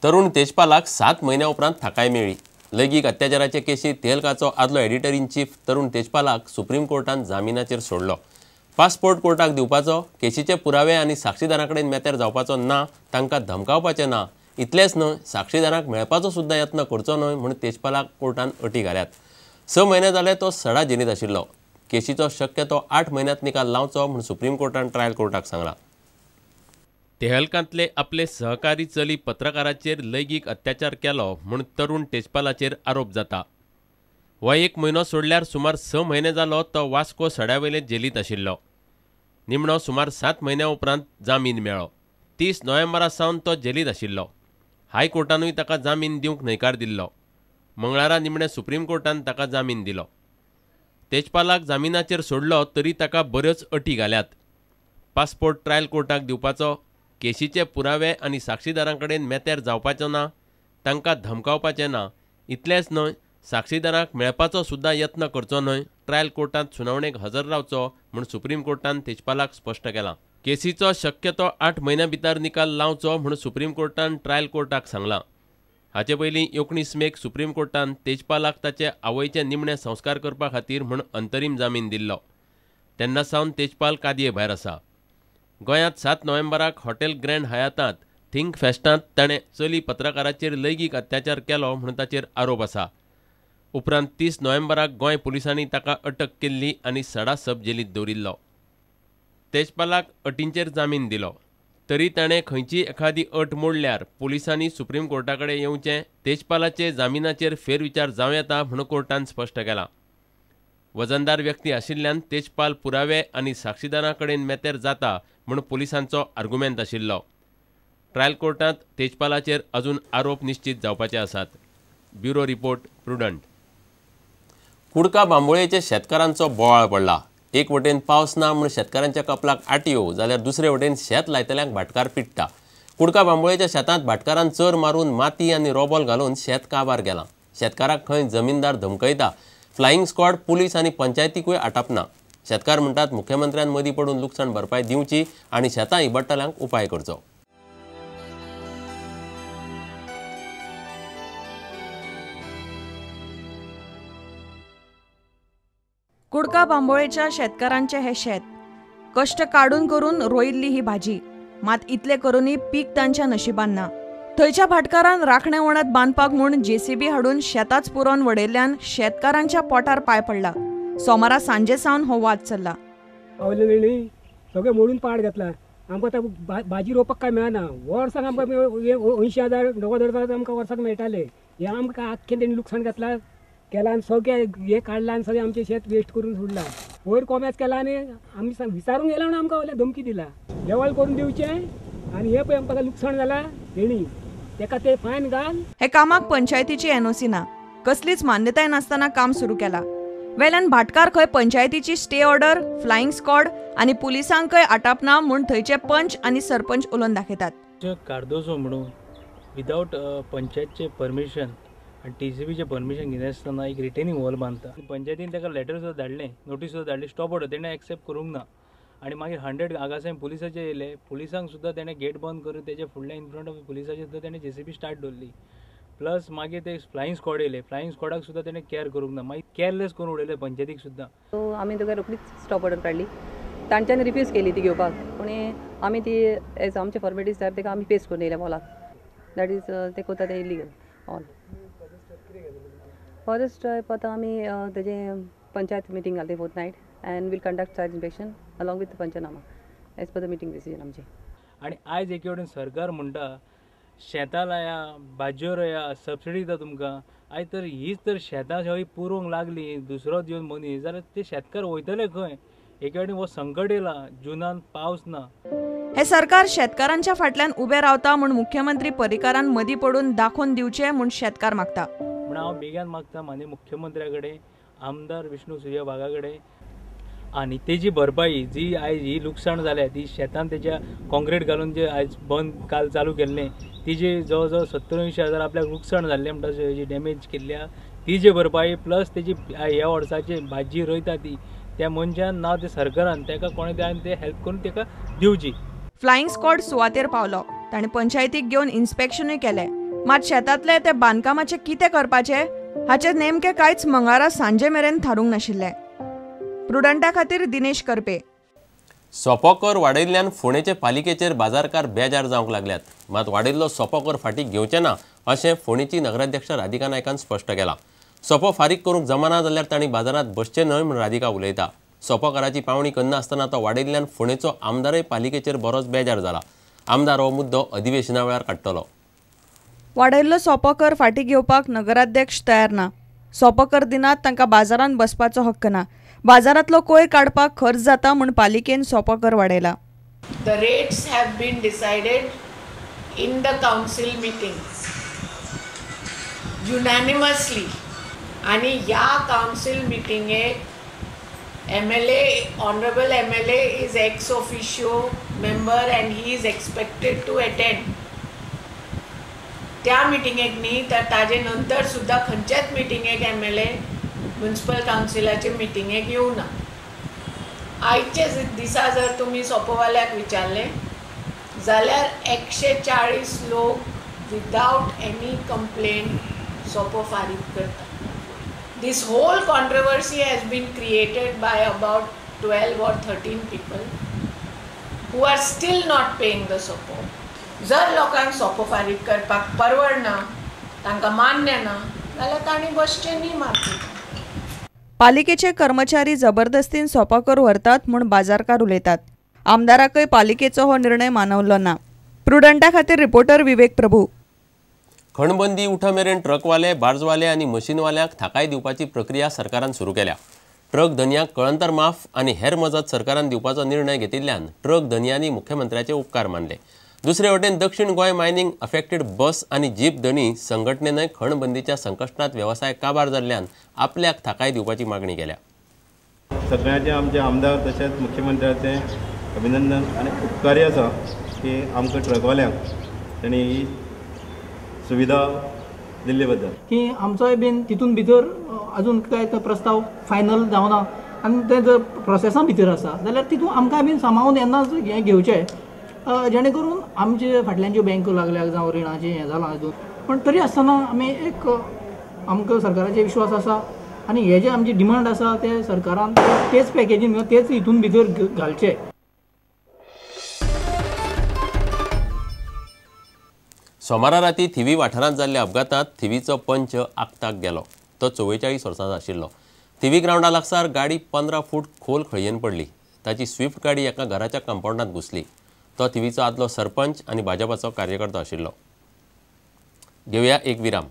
तरुण तेजपालाक 7 म्हयन्या उपरांत थाकाय मेळ्ळी. लैंगीक अत्याचाराचे केशीत तेहलकाचो आदलो एडिटर इन चीफ तरुण तेजपालाक सुप्रीम कोर्टान जामिनाचेर सोडलो. पासपोर्ट कोर्टाक दिवपाचो, केशीचे पुरावे आनी साक्षीदारां कडेन मेतेर जावपाचो ना, तांकां धमकावपाचें ना, इतलेंच न्हय साक्षीदारांक मेळपाचो सुद्दां यत्न करचो न्हय म्हूण तेजपालाक कोर्टान अटी घाल्यात. 6 म्हयने जाले तो सडा जेलींत आशिल्लो. केशीचो शक्य तो 8 म्हयन्यांत निकाल लावचो म्हूण सुप्रीम कोर्टान ट्रायल कोर्टाक सांगलां. तेहलकांतले आपले सहकारी चली पत्रकाराचेर लैंगीक अत्याचार केलो म्हूण तरुण तेजपालाचेर आरोप जाता. हो 1 म्हयनो सोडल्यार सुमार 6 म्हयने जालो तो वास्को सड्यावयले जेलींत आशिल्लो. निमणो सुमार 7 म्हयन्या उपरांत जामीन मेळ्ळो. 30 नोव्हेंबरा सावन तो जेलींत आशिल्लो. हायकोर्टानूय ताका जामीन दिवंक न्हयकार दिल्लो. मंगळारा निमणे सुप्रीम कोर्टान ताका जामीन दिलो. तेजपालाक जामिनाचेर सोडलो तरी ताका बऱ्योच अटी घाल्यात. पासपोर्ट ट्रायल कोर्टाक दिवपाचो, केशीचे पुरावे आनी साक्षीदारां कडेन मेतेर जावपाचो ना, तांकां धमकावपाचें ना, इतलेंच न्हय साक्षीदारांक मेळपाचो सुद्दां यत्न करचो न्हय, ट्रायल कोर्टांत सुनावणेक हजर रावचो म्हूण सुप्रीम कोर्टान तेजपालाक स्पश्ट केलां. केसीचो शक्यतो 8 म्हयन्या भितर निकाल लावचो म्हूण सुप्रीम कोर्टान ट्रायल कोर्टाक सांगलां. हाचे पयलीं 19 मेक सुप्रीम कोर्टान तेजपालाक ताचे आवयचे निमणे संस्कार करपा खातीर म्हूण अंतरीम जामीन दिल्लो. तेन्ना सावन तेजपाल कादये भायर आसा. गोंयांत 7 नोव्हेंबराक हॉटेल ग्रँड हयातांत थिंक फेस्टांत ताणें चली पत्रकाराचेर लैंगीक अत्याचार केलो म्हूण ताचेर आरोप आसा. उपरांत 30 नोव्हेंबराक गोंय पुलिसांनी ताका अटक केल्ली आनी सडा सब जेलींत दवरिल्लो. तेजपालाक अटींचेर जामीन दिलो तरी ताणें खंयची एखादी अट मोडल्यार पुलिसांनी सुप्रीम कोर्टा कडेन येवचें, तेजपालाचे जामिनाचेर फेरविचार जावं येता म्हूण कोर्टान स्पश्ट केलां. वजनदार व्यक्ती आशिल्ल्यान तेजपाल पुरावे आनी साक्षीदारां कडेन मेतेर जाता म्हूण पुलिसांचो आर्गुमेंत आशिल्लो. ट्रायल कोर्टांत तेजपालाचेर अजून आरोप निश्चित जावपाचे आसात. Bureau report, Prudent. कुडका बांबोळेचे शेतकारांचो बोवाळ पडला. एक वटेन पावस ना म्हूण शेतकारांच्या कपलाक आटयो, जाल्यार दुसरे वटेन शेत लायतल्यांक भाटकार पिडटा. कुडका बांबोळेच्या शेतांत भाटकारान चर मारून माती आनी रोबोल घालून शेत काबार केलां. शेतकाराक खंय जमीनदार धमकयता. फ्लायिंग स्क्वॉड, पुलीस आनी पंचायतीकूय आटापना. शेतकार म्हणटात मुख्यमंत्र्यान मदीं पडून लुकसाण भरपाय दिवची आनी शेतां इबाडटल्यांक उपाय करचो. कुडका बांबोळेच्या शेतकारांचे हे शेत कश्ट काडून करून रोयिल्ली ही भाजी, मात इतले करूनय पीक तांच्या नशिबान ना. थंयच्या भाटकारान राखणे वणत बांदपाक म्हूण जेसीबी हाडून शेताच पुरोवन वडयल्ल्यान शेतकारांच्या पोटार पांय पडला. सोमारा सांजे सावन हो वाद चल्ला. सगळें मोडून पाड घातला. आमकां आतां भाजी रोवपाक काय मेळना. वर्साक आमकां 80,000 90,000 आमकां वर्साक मेळटाले. हें आमकां आख्खें तेणी लुकसाण घातलां केलां आनी सगळें हें काडलां आनी सगळें आमचें शेत वेस्ट करून सोडलां. वयर कोमेस केला आनी आमी विचारूंक गेला म्हणून आमकां व्हडलें धमकी दिला. लेवल करून दिवचें आनी हें पळय आमकां लुकसाण जालां तेणी तेका ते फायन घाल. हे कामाक पंचायतीची एनओसी ना, कसलीच मान्यताय नासतना काम सुरू केला. वेल्यान भाटकार खंय पंचायतीची स्टे ऑर्डर, फ्लायिंग स्क्वॉड आनी पुलिसांकय आटापना म्हूण थंयचे पंच आनी सरपंच उलोवन दाखयतात. कार्दोजो म्हणून विदावट पंचायतचे परमिशन आनी टीसीबीचें परमिशन घेनासतना एक रिटेनिंग वॉल बांदता. पंचायतीन ताका लेटर सुद्दां धाडलें, नोटीस सुद्दां धाडली, स्टॉप ऑर्डर तेणें एक्सेप्ट करूंक ना. आनी मागीर 100 आगासाय पुलिसाचे येयले, पुलिसांक सुद्दां तेणें गेट बंद करून तेजे फुडल्या इन फ्रंट ऑफ पुलिसाचे सुद्दां तेणें जेसीबी स्टार्ट दवरली. प्लस मागीर ते फ्लायिंग स्क्वॉड येयले, फ्लायिंग स्क्वॉडाक सुद्दां तेणें कॅर करूंक ना, मागीर कॅरलेस करून उडयलें पंचायतीक सुद्दां. सो आमी तुका रोखडीच स्टॉप ऑर्डर काडली. तांच्यांनी रिफ्यूज केली ती घेवपाक, पूण आमी ती एज आमचे फॉर्मेलिटीज जाय ताका आमी पेस्ट करून येयले वॉलाक. That is ते कोता ते इलिगल ऑल. फॉरेस्ट ट्रायब आतां आमी तेजे पंचायत मिटींग घालते fourth night and will conduct site inspection along with panchnama as per the meeting decision आमची. आनी आयज एके वटेन सरकार म्हणटा शेतां लाया, भाजयो रोया, सबसिडी दिता तुमकां. आयज तर हीच तर शेतां सगळीं पुरोवंक लागली दुसरोच येवन मनीस जाल्यार ते शेतकार वयतले खंय? एके वटेन हो संकट येयला, जुनान पावस ना. हे सरकार शेतकारांच्या फाटल्यान उबें रावता म्हूण मुख्यमंत्री पर्रीकारान मदीं पडून दाखोवन दिवचें म्हूण शेतकार मागता. म्हण हांव बेगीन मागता माननीय मुख्यमंत्र्या कडेन, आमदार विष्णू सुर्या वाघा कडेन, आनी तेजी भरपाई जी आयज ही लुकसाण जाल्या ती शेतान तेज्या कॉन्क्रीट घालून जे आयज बंद काल चालू केल्लें तिजे जवळ जवळ 70-80 हजार आपल्याक लुकसाण जाल्लें म्हणटा जी डॅमेज केल्ली आहा तिजी भरपाई प्लस तेजी ह्या वर्साची भाजी रोयता ती त्या मनशान ना ते सरकारान ताका कोणें ते हेल्प करून ताका दिवची. फ्लायिंग स्क्वॉड सुवातेर पावलो. ताणें पंचायतीक घेवन इन्स्पेक्शनूय केलें. मात शेतांतले ते बांदकामाचें कितें करपाचें हाचें नेमकें कांयच मंगळारा सांजे मेरेन थारूंक नाशिल्लें. प्रुडंटा खातीर दिनेश करपे. सोपो कर वाडयल्ल्यान फोंडेचे पालिकेचेर बाजारकार बेजार जावंक लागल्यात. मात वाडयल्लो सोपो कर फाटीं घेवचे ना अशें फोंडेची नगराध्यक्ष राधिका नायकान स्पश्ट केलां. सोपो फारीक करूंक जमाना जाल्यार तांणी बाजारांत बसचें न्हय म्हूण राधिका उलयता. सोपो कराची पावणी करनासतना तो वाडयल्ल्यान फोंडेचो आमदारय पालिकेचेर बरोच बेजार जाला. आमदार हो मुद्दो अधिवेशना वेळार काडटलो. वाडयल्लो सोपो कर फाटीं घेवपाक नगराध्यक्ष तयार ना. सोपो कर दिनात तांकां बाजारांत बसपाचो हक्क ना. बाजारांतलो कोयर काडपाक खर्च जाता म्हूण पालिकेन सोपो कर वाडयला. The rates have been decided in the council meeting unanimously आनी ह्या council मिटिंगेक MLA, honourable MLA is ex officio member and he is expected to attend. त्या मिटिंगेक न्ही तर ताजे नंतर सुद्दां खंयच्याच मिटिंगेक MLA municipal कावन्सिलाचे मिटिंगेक येवना. आयचे दिसा जर तुमी सोपोवाल्याक विचारलें जाल्यार 140 लोक विदावट एनी कंप्लेन सोपो फारीक करता. This whole controversy has been created by about 12 or 13 people who are still not paying the सोपो. जर लोकांक सोपो फारीक करपाक परवडना, तांकां मान्य ना जाल्यार तांणी बसचें न्ही मार्केटांत. पालिकेचे कर्मचारी जबरदस्तीन सोपो कर व्हरतात म्हूण बाजारकार उलयतात. आमदाराकय पालिकेचो हो निर्णय मानवलो ना. प्रुडंटा खातीर रिपोर्टर विवेक प्रभू. खणबंदी उठा मेरेन ट्रकवाले, बार्जवाले आनी मशीनवाल्यांक थाकाय दिवपाची प्रक्रिया सरकारान सुरू केल्या. ट्रक धनयांक कळंतर माफ आनी हेर मजत सरकारान दिवपाचो निर्णय घेतिल्ल्यान ट्रक धनयांनी मुख्यमंत्र्याचे उपकार मानले. दुसरे वटेन दक्षिण गोंय मायनिंग अफेक्टेड बस आनी जीप धनी संघटनेनय खणबंदीच्या संकश्टांत वेवसाय काबार जाल्ल्यान आपल्याक थाकाय दिवपाची मागणी केल्या. सगळ्यांचे आमचे आमदार तशेंच मुख्यमंत्र्याचे अभिनंदन आनी उपकारी आसा की आमकां ट्रकवाल्यांक तांणी ही सुविधा दिल्ले बद्दल की आमचोय बीन तितून भितर अजून काय तो प्रस्ताव फायनल जावना आनी ते जर प्रोसेसा भितर आसा जाल्यार तितून आमकां बीन सामावून येन्नाच हें घेवचें, जेणे करून आमचे फाटल्यान ज्यो बँको लागल्या जावं रिणाचें हें जालां हातून, पण तरी आसतना आमी एक आमकां सरकाराचेर विश्वास आसा आनी हे जे आमची डिमांड आसा ते सरकारान तेच पॅकेजीन तेच हितून भितर घालचे. सोमारा राती थिवी वाठारांत जाल्ल्या अपघातांत थिवीचो पंच आक्ताक गेलो. तो 44 वर्सांचो आशिल्लो. थिवी ग्रावंडा लागसार गाडी 15 फूट खोल खळयेन पडली. ताची स्विफ्ट गाडी एका घराच्या कंपावंडांत घुसली. तो थिवीचो आदलो सरपंच आनी भाजपाचो कार्यकर्तो आशिल्लो. घेवया एक विराम.